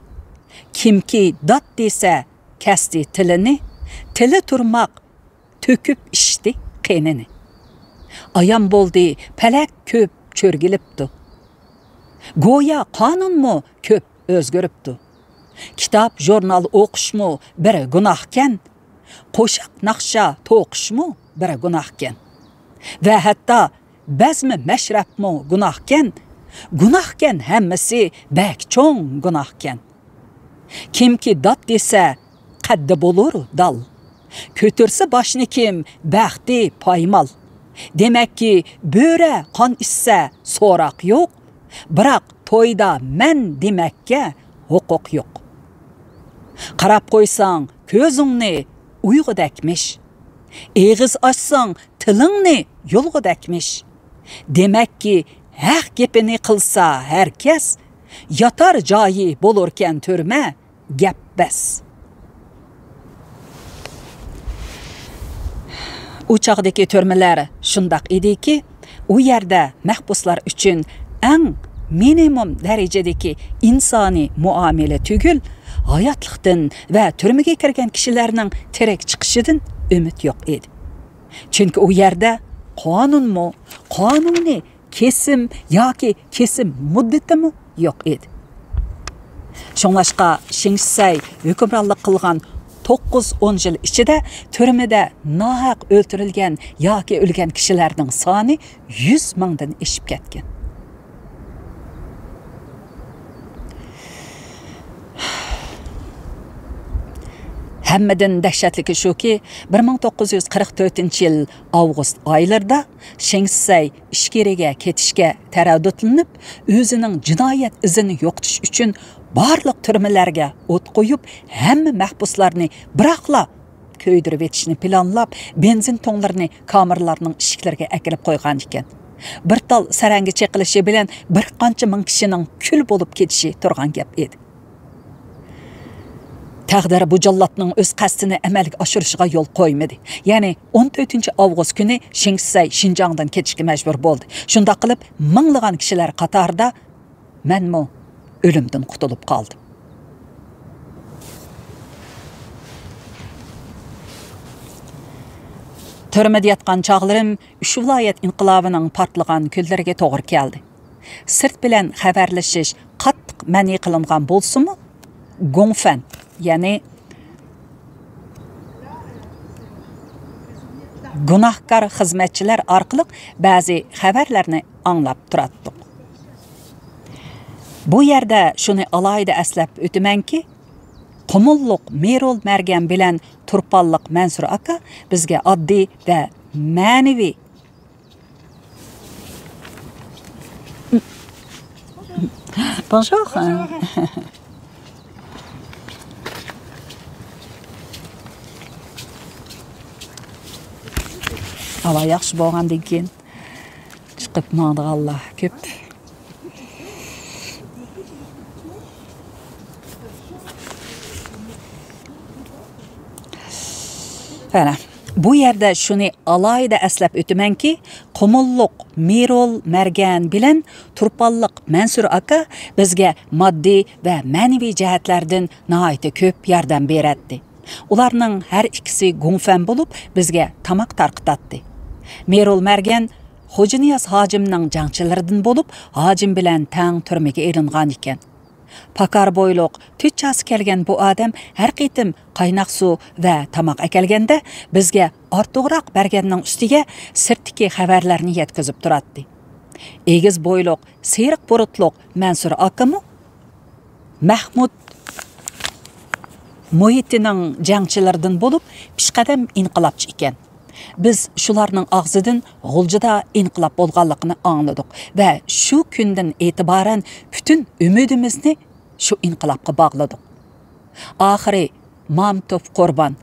كىمكى دات دېسە، كەستى تىلىنى، تىلى تۇرماق تۆكۈپ ئىچتى قېنىنى. ئايان بولدى، پەلەك كۆپ چۆرگىلىپتۇ. گويا قانۇنمۇ كۆپ ئۆزگىرىپتۇ. كىتاب، ژۇرنال ئوقۇشمۇ بىر گۇناھكەن، قوشاق ناخشا توقۇشمۇ بىر گۇناھكەن. ۋە ھەتتا بەزمە مەشرەپمۇ گۇناھكەن، گۇناھكەن ھەممىسى بەك چوڭ گۇناھكەن. كىمكى دات دېسە، قەددى بولۇر دال. كۆتۈرسە باشنى كىم، بەختى پايمال. دېمەككى، بۆرە قان ئىچسە، سوراق يوق. بىراق تويدا مەن دېمەككە ھوقۇق يوق. قاراپ قويساڭ كۆزۈڭنى ئۇيغۇدەكمىش. ئېغىز ئاچساڭ تىلىڭنى يۇلغۇدەكمىش. دېمەككى، ھەق گېپىنى قىلسا ھەر كەس، ياتار جايى بولۇركەن تۈرمە، گەپ بەس. ئۇ چاغدىكى تۈرمىلەر شۇنداق ئىدىكى، ئۇ يەردە مەھبۇسلار ئۈچۈن ئەڭ مىنىمۇم دەرىجىدىكى ئىنسانىي مۇئامىلە تۈگۈل، ھاياتلىقتىن ۋە تۈرمىگە كىرگەن كىشىلەرنىڭ تىرىك چىقىشىدىن ئۈمىد يوق ئىدى. چۈنكى ئۇ يەردە قانۇنمۇ، قانۇنىي كېسىم ياكى كېسىم مۇددىتىمۇ يوق ئىدى. شۇڭلاشقا شېڭ شىسەي ھۆكۈمرانلىق قىلغان توققۇز ئون يىل ئىچىدە تۈرمىدە ناھەق ئۆلتۈرۈلگەن ياكى ئۆلگەن كىشىلەرنىڭ سانى يۈز مىڭدىن ئېشىپ كەتكەن. ھەممىدىن دەھشەتلىكى شۇكى، بىر مىڭ توققۇز يۈز قىرىق تۆتىنچى يىل ئاۋغۇست ئايلىرىدا شېڭ شىسەي ئىچكىرىگە كېتىشكە تەرەددۇتلىنىپ، ئۆزىنىڭ جىنايەت ئىزىنى يوقىتىش ئۈچۈن بارلىق تۈرمىلەرگە ئوت قويۇپ، ھەممە مەھبۇسلارنى بىراقلا كۆيدۈرۈۋېتىشنى پىلانلاپ، بېنزىن تۇڭلىرىنى كامېرلارنىڭ ئىشىكلىرىگە ئەكىرىپ قويغانىكەن. بىر تال سەرەڭگە چېقىلىشى بىلەن بىر قانچە مىڭ كىشىنىڭ كۈل بولۇپ كېتىشى تۇرغان گەپ ئىدى. تەقدىر بۇ جاللاتنىڭ ئۆز قەستىنى ئەمەلگە ئاشۇرۇشىغا يول قويمىدى. يەنى ئون تۆتىنچى ئاۋغۇست كۈنى شېڭ شىسەي شىنجاڭدىن كېتىشكە مەجبۇر بولدى. شۇنداق قىلىپ، مىڭلىغان كىشىلەر قاتارىدا مەنمۇ ئۆلۈمدىن قۇتۇلۇپ قالدىم. تۈرمىدە ياتقان چاغلىرىم ئۈچ ۋىلايەت ئىنقىلابىنىڭ پارتلىغان كۈنلىرىگە توغرا كەلدى. سىرت بىلەن خەۋەرلىشىش قاتتىق مەنئى قىلىنغان بولسىمۇ، گۇڭفەن، يەنى گۇناھكار خىزمەتچىلەر ئارقىلىق بەزى خەۋەرلەرنى ئاڭلاپ تۇراتتۇق. بۇ يەردە شۇنى ئالاھىدە ئەسلەپ ئۆتىمەنكى، قۇمۇللۇق مىرول مەرگەن بىلەن تۇرپانلىق مەنسۇر ئاكا بىزگە ئاددىي ۋە مەنىۋى، بونژور. ھاۋا ياخشى بولغاندىن كېيىن چىقىپ ماڭىدىغانلار كۆپ. مانا، بۇ يەردە شۇنى ئالاھىدە ئەسلەپ ئۆتىمەنكى، قۇمۇللۇق مىرول مەرگەن بىلەن تۇرپانلىق مەنسۇر ئاكا بىزگە ماددىي ۋە مەنىۋى جەھەتلەردىن ناھايىتى كۆپ ياردەم بېرەتتى. ئۇلارنىڭ ھەر ئىككىسى گۇڭفەن بولۇپ، بىزگە تاماق تارقىتاتتى. مىرول مەرگەن خوجانىياز ھاجىمنىڭ جەڭچىلىرىدىن بولۇپ، ھاجىم بىلەن تەڭ تۈرمىگە ئېلىنغان ئىكەن. پاكار بويلۇق، تۆت چاسا كەلگەن بۇ ئادەم ھەر قېتىم قايناق سۇ ۋە تاماق ئەكەلگەندە، بىزگە ئارتۇقراق بەرگەننىڭ ئۈستىگە سىرتتىكى خەۋەرلەرنى يەتكۈزۈپ تۇراتتى. ئېگىز بويلۇق، سېرىق بۇرۇتلۇق مەنسۇر ئاكىمۇ مەھمۇد مۇھىتىنىڭ جەڭچىلىرىدىن بولۇپ، پېشقەدەم ئىنقىلابچى ئىكەن. بىز شۇلارنىڭ ئاغزىدىن غۇلجىدا ئىنقىلاب بولغانلىقىنى ئاڭلىدۇق ۋە شۇ كۈندىن ئېتىبارەن پۈتۈن ئۈمىدىمىزنى شۇ ئىنقىلابقا باغلىدۇق. ئاخىرى مامتوف قۇربان،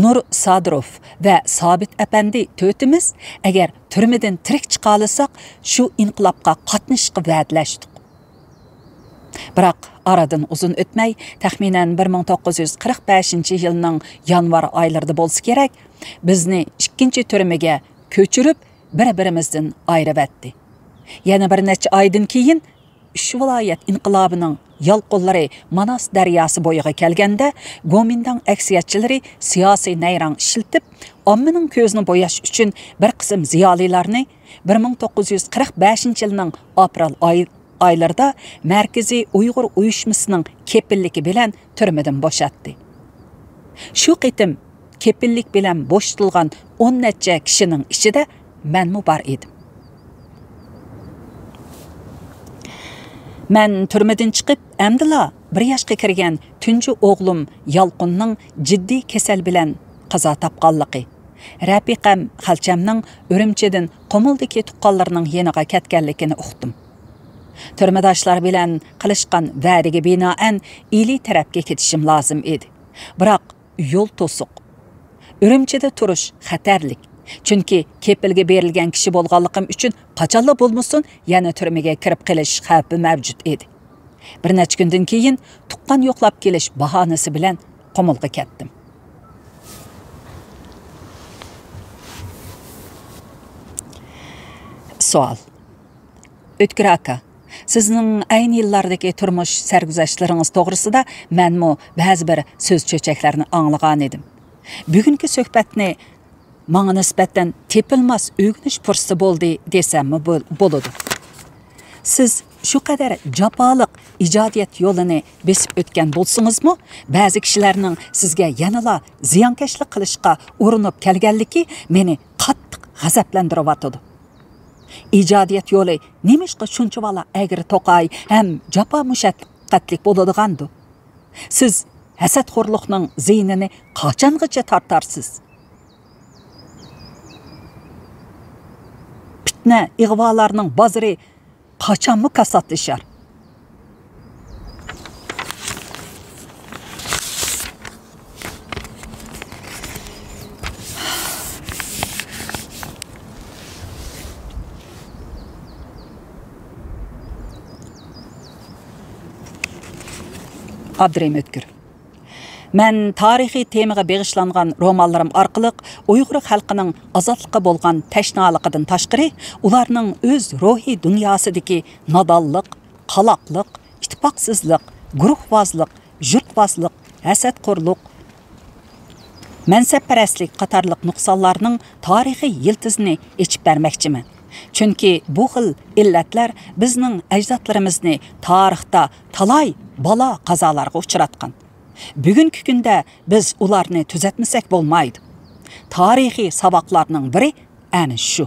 نۇر سادىروف ۋە سابىت ئەپەندى تۆتىمىز ئەگەر تۈرمىدىن تىرىك چىقالىساق، شۇ ئىنقىلابقا قاتنىشىشقا ۋەدىلەشتۇق. بىراق ئارىدىن ئۇزۇن ئۆتمەي، تەخمىنەن بىر مىڭ توققۇز يۈز قىرىق بەشىنچى يىلنىڭ يانۋار ئايلىرىدا بولسا كېرەك، بىزنى ئىككىنچى تۈرمىگە كۆچۈرۈپ، بىر-بىرىمىزدىن ئايرىۋەتتى. يەنە بىر نەچچە ئايدىن كېيىن، ئۈچ ۋىلايەت ئىنقىلابىنىڭ يالقۇنلىرى ماناس دەرياسى بويىغا كەلگەندە، گومىنداڭ ئەكسىيەتچىلىرى سىياسىي نەيرەڭ ئىشلىتىپ، ئاممىنىڭ كۆزىنى بوياش ئۈچۈن بىر قىسىم زىيالىيلارنى بىر مىڭ توققۇز يۈز قىرىق بەشىنچى يىلنىڭ ئاپرېل ئاي-، ئايلىرىدا مەركىزىي ئۇيغۇر ئۇيۇشمىسىنىڭ كېپىللىكى بىلەن تۈرمىدىن بوشاتتى. شۇ قېتىم كېپىللىك بىلەن بوشىتىلغان ئون نەچچە كىشىنىڭ ئىچىدە مەنمۇ بار ئىدىم. مەن تۈرمىدىن چىقىپ، ئەمدىلا بىر ياشقا كىرگەن تۇنجى ئوغلۇم يالقۇننىڭ جىددىي كېسەل بىلەن قازا تاپقانلىقى، رەپىقەم خەلچەمنىڭ ئۈرۈمچىدىن قۇمۇلدىكى تۇغقانلىرىنىڭ يېنىغا كەتكەنلىكىنى ئۇقتۇم. تۈرمىداشلار بىلەن قىلىشقان ۋەدىگە بىنائەن، ئىلى تەرەپكە كېتىشىم لازىم ئىدى. بىراق يول توسۇق. ئۈرۈمچىدە تۇرۇش خەتەرلىك. چۈنكى كېپىلگە بېرىلگەن كىشى بولغانلىقىم ئۈچۈن قاچانلا بولمىسۇن يەنە تۈرمىگە كىرىپ قېلىش خەۋپى مەۋجۇت ئىدى. بىر نەچچە كۈندىن كېيىن تۇغقان يوقلاپ كېلىش باھانىسى بىلەن قۇمۇلغا كەتتىم. سوئال. ئۆتكۈر ئاكا، سىزنىڭ ئەينى يىللاردىكى تۇرمۇش سەرگۈزەشتلىرىڭىز توغرىسىدا مەنمۇ بەزى بىر سۆز چۆچەكلەرنى ئاڭلىغانىدىم. بۈگۈنكى سۆھبەتنى ماڭا نىسبەتەن تېپىلماس ئۆگىنىش پۇرسىتى بولدى دېسەممۇ بول-، بولىدۇ. سىز شۇ قەدەر جاپالىق ئىجادىيەت يولىنى بېسىپ ئۆتكەن بولسىڭىزمۇ، بەزى كىشىلەرنىڭ سىزگە يەنىلا زىيانكەشلىك قىلىشقا ئۇرۇنۇپ كەلگەنلىكى مېنى قاتتىق غەزەپلەندۈرۈۋاتىدۇ. ئىجادىيەت يولى نېمىشقا شۇنچىۋالا ئەگرى توقاي ھەم جاپا مۇشەققەتلىك بولىدىغاندۇ؟ سىز ھەسەتخورلۇقنىڭ زىيىنىنى قاچانغىچە تارتارسىز؟ پىتنە، ئىغۋالارنىڭ بازىرى قاچانمۇ كاساتلىشار؟ ئابدۇرېھىم ئۆتكۈر. مەن تارىخىي تېمىغا بېغىشلانغان رومانلىرىم ئارقىلىق ئۇيغۇر خەلقىنىڭ ئازادلىققا بولغان تەشنالىقىدىن تاشقىرى، ئۇلارنىڭ ئۆز روھىي دۇنياسىدىكى نادانلىق، قالاقلىق، ئىتتىپاقسىزلىق، گۇرۇھۋازلىق، يۇرتۋازلىق، ھەسەتخورلۇق، مەنسەپپەرەسلىك قاتارلىق نۇقسانلارنىڭ تارىخىي يىلتىزىنى ئېچىپ بەرمەكچىمەن. چۈنكى بۇ خىل ئىللەتلەر بىزنىڭ ئەجدادلىرىمىزنى تارىختا تالاي بالا قازالارغا ئۇچراتقان. بۈگۈنكى كۈندە بىز ئۇلارنى تۈزەتمىسەك بولمايدۇ. تارىخىي ساۋاقلارنىڭ بىرى ئەنە شۇ.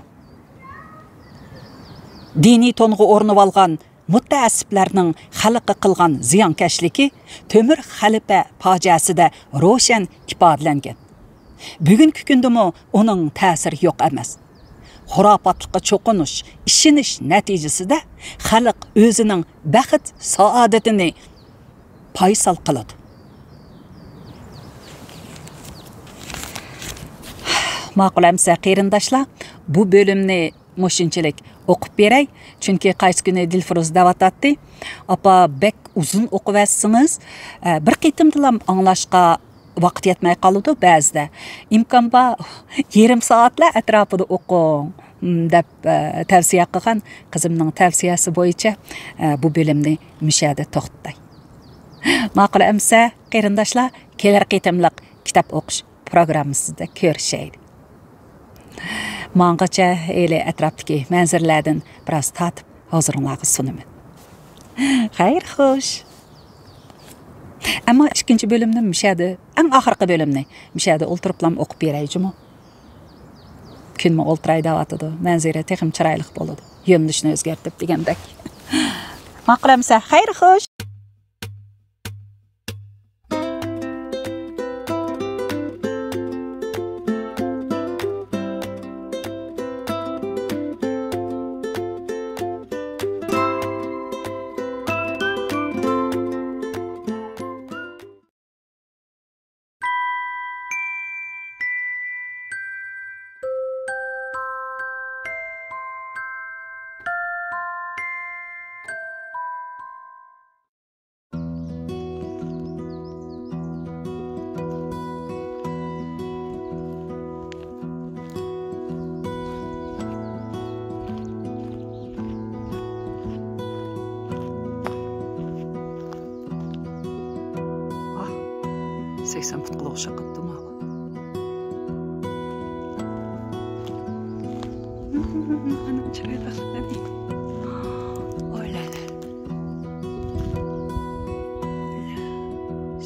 دىنىي تونغا ئورىنىۋالغان مۇتەئەسسىپلەرنىڭ خەلققە قىلغان زىيانكەشلىكى تۆمۈر خەلىپە پاجىئەسىدە روشەن ئىپادىلەنگەن. بۈگۈنكى كۈندىمۇ ئۇنىڭ تەسىرى يوق ئەمەس. خۇراپاتلىققا چوقۇنۇش، ئىشىنىش نەتىجىسىدە خەلق ئۆزىنىڭ بەخت سائادىتىنى پايسال قىلىدۇ. ماقۇل ئەمسە قېرىنداشلار، بۇ بۆلۈمنى مۇشۇنچىلىك ئوقۇپ بېرەي، چۈنكى قايسى كۈنى دىلفۇرۇز دەۋاتاتتى، «ئاپا، بەك ئۇزۇن ئوقۇۋەتسىڭىز، ئە، بىر قېتىمدىلا ئاڭلاشقا ۋاقىت يەتمەي قالىدۇ بەزىدە. ئىمكان بار، يېرىم سائەتلا ئەتراپىدا ئوقۇڭ» دەپ، ئە، تەۋسىيە قىلغان. قىزىمنىڭ تەۋسىيەسى بويىچە، ئە، بۇ بۆلۈمنى مۇشۇ يەردە توختىتاي. ماقۇل ئەمسە قېرىنداشلار، كېلەر قېتىملىق كىتاب ئوقۇش پروگراممىسىدا كۆرۈشەيلى. ماڭغىچە ھېلى ئەتراپتىكى مەنزىرىلەردىن بىراز تارتىپ ھۇزۇرۇڭلارغا سۇنىمەن. خەير خوش. ئەمما ئىككىنچى بۆلۈمنى مۇشەدە، ئەڭ ئاخىرقى بۆلۈمنى مۇشەدە ئولتۇرۇپلام ئوقۇپ بېرەي جۇمۇ. كۈنمۇ ئولتۇراي دەۋاتىدۇ. مەنزىرە تېخىمۇ چىرايلىق بولىدۇ. يۆنىلىشنى ئۆزگەرتىپ دېگەندەك. ماقۇل ئەمسە، خەير خوش. سەكسەن پۇتقىلا ئوخشاپ قاپتۇ ماۋۇ. ئانام چىرايلىق. ئويلايلى.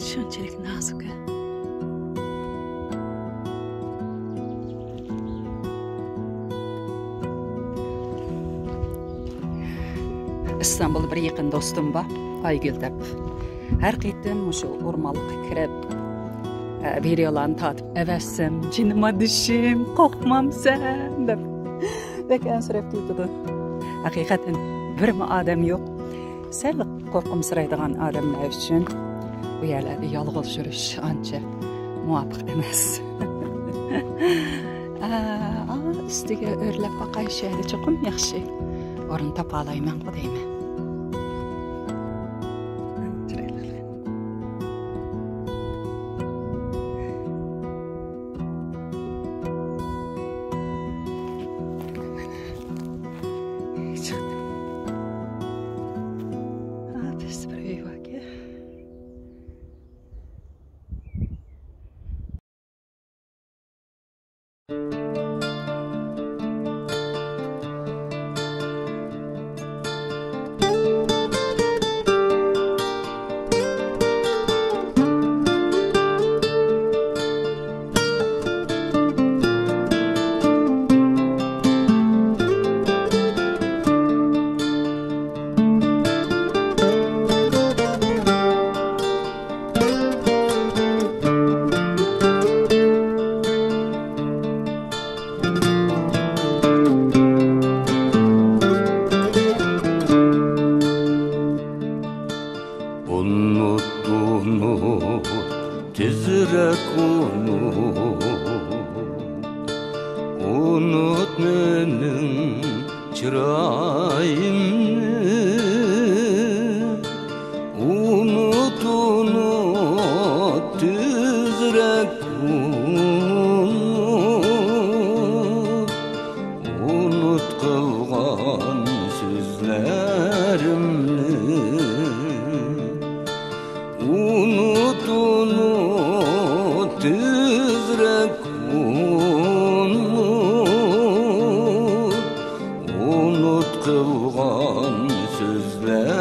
شۇنچىلىك نازۇك. ئىستانبۇلدا بىر يېقىن دوستۇم بار، ئايگۈل دەپ. ھەر قېتىم مۇشۇ ئورمانلىققا كىرىپ، ئە، ۋىدېئولارنى تارتىپ ئەۋەتسەم، «جېنىم ئادىشىم، قورقمامسەن؟» دەپ بەك ئەنسىرەپ كېتىدۇ. ھەقىقەتەن بىرمۇ ئادەم يوق. سەل قورقۇمسىرايدىغان ئادەملەر ئۈچۈن بۇ يەرلەردە يالغۇز يۈرۈش ئانچە مۇۋاپىق ئەمەس. ئا، ئا، ئۈستىگە ئۆرلەپ باقاي، شۇ يەردە چوقۇم ياخشى ئورۇن تاپالايمەنغۇ دەيمەن. چىقتىم. ھا، بىز بىر ئۆي باركەن. سۆزلىرىمنى